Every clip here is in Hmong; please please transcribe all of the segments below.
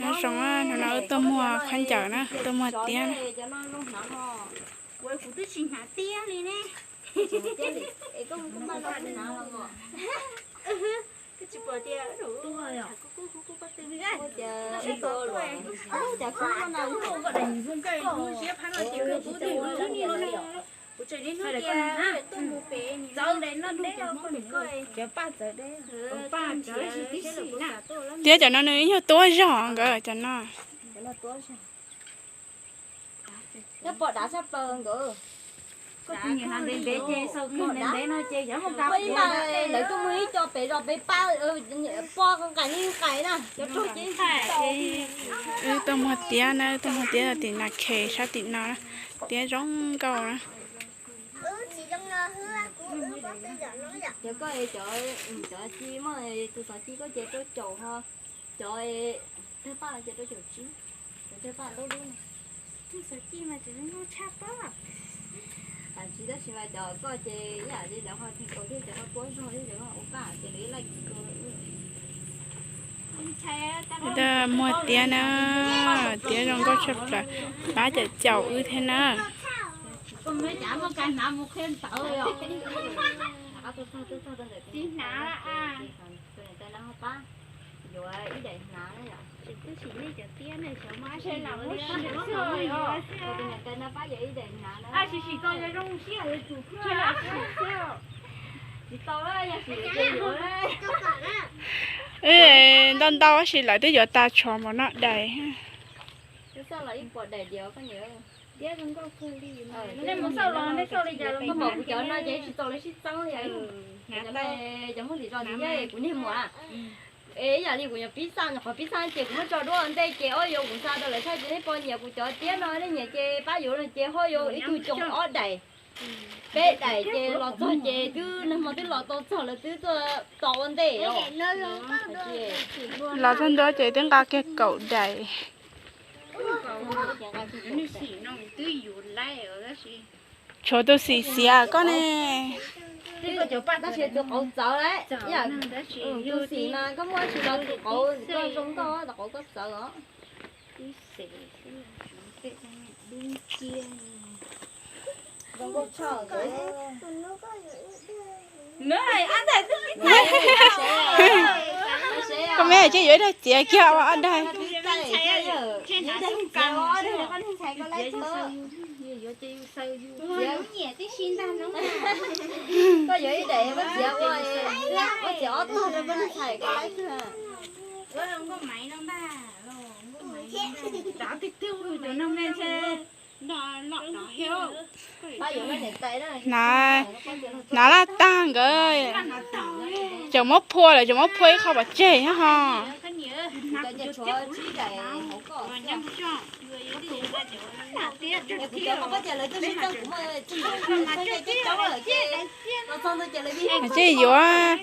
Nyob zoo, hnub no wb tuaj muag khaub ncaws na, tuaj muag tiab na. Tiab cov no nws ib nyuag tuab zog nkawd cov no. Nyob pom dav tshaj plaws nkawd. Lawv tuaj muag ib co pem zos pem pab, poj nqaim li nqaim na, cov rog ces. Wb tuaj muag tiab na, wb tuaj muag tiab tim Nas Khes sab tim no, tiab zoo nkauj na. Cov koj cov, cov ci muaj tus xov ci koj ces rau caum ho, cov tawg paj ces rau caum tsib, cov tawg paj dub dub na. Tus xov ci mas tseem zoo nkauj tshaj plaws. Tam tsis tab sis mas cov koj ces ib yam li lawv ho theej kaus thiab cov koj tuab zog thiab cov koj ua paj ces lawv ib laij kis tua. Wb tuaj muag tiab na, tiab zoo nkauj tshaj plaws, pab caum caum wb thiab na. Tsis hnav. Ntau ntau tab sis lawv twb yuav tas tshuav npaum no dais. Kuv niag muam, es ib yam li kuv nyuam pib xaj, nyuam qhuav pib xaj ces kuv muab tso duab ua ntej ces ob yuav kuv xa rau lawv thaij ces nej pom nyiam kuv cov tiab no nej nyiam ces pab yuav no ces ho yuav ib tug coob ob daim, peb daim ces los txog ces twb nag hmo twb los tau txog lawv twb tuaj tos ua ntej os. Los txog ntua ces twb nqa kiag kaum daim. Tshuav tus xim xiav koj ne. Tus xim mas koj muaj tsis los tus qauv koj zoo nkauj, tus qauv koj txawv os. Koj me tsis yuav ib daig txiav kiag ua ob daig. Koj yuav ib daim koj txiav ua, koj txiav ob tog rau koj niag ntxhais koj laib kawg. Hnav, hnav laj tag nkawd, tseem muab phua lawm, tseem muab phua ib qho pov tseg nyob ho. Tsis yuav.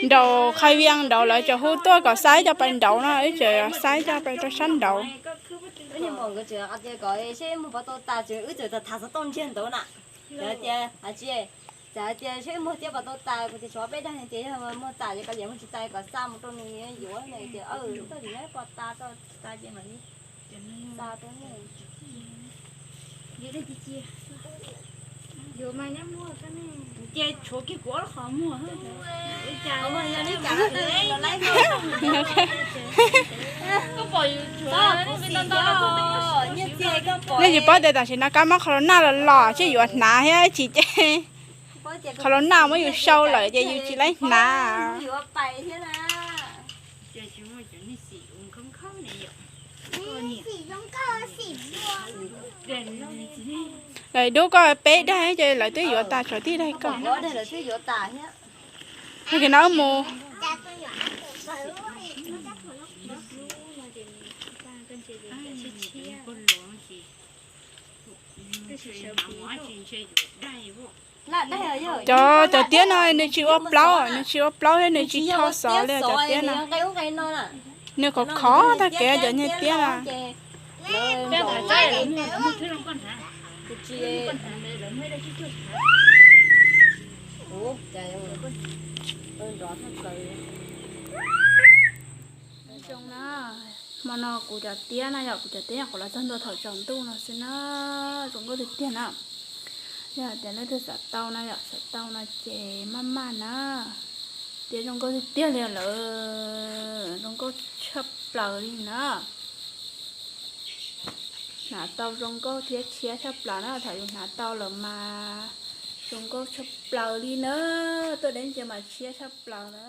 Nraud qhai vias nraud lawv tseem hu tuaj kom xa ib co pais nraud no, wb tseem xa ib co pais rau sab nraud. Txawm hais tias seb muag tiab pom tau tas, kuv tias tshuav peb daig tias yog muag tas ces kav liam muag tsis tas kom xa mus rau nws yuav tias koj lim nyob pom tas rau tas ces mam li xa rau nej. Ces tshuav kiag kuv ob lub qhov muag. Nej tsis paub tias tam sim no kab mob qhov los naj los los seb yuav hnav thiab tsis ces qhov los naj muab yus sau lawm ces yus tsis laib hnav. Lawv dub koj peb daig ces lawv twb yuav tas tshuav tib daig koj. Tag kis no wb mus. Cov, cov tiab no nws tsis ua plaub, nws tsis ua plaub thiab nws tsis tho xov li cov tiab no. Nws khov khov tag kev cov niag tiab no. Nrov tshaj plaws. Zoo na, hmo no kuv cov tiab na yom, kuv cov tiab nyuam qhuav los txog ntua thaum tsaus ntuj no xwb na, zoo nkauj tiag tiag na. Yog tias leej twg xav tau na yom, xav tau no ces maj maj na, tiab zoo nkauj tiag tiag li lawm, zoo nkauj tshaj plaws li na. Hnav tau zoo nkauj thiab tshiab tshaj plaws na, thaum yus hnav tau lawm mas zoo nkauj tshaj plaws li na, tuaj deb ntsia mas tshiab tshaj plaws na.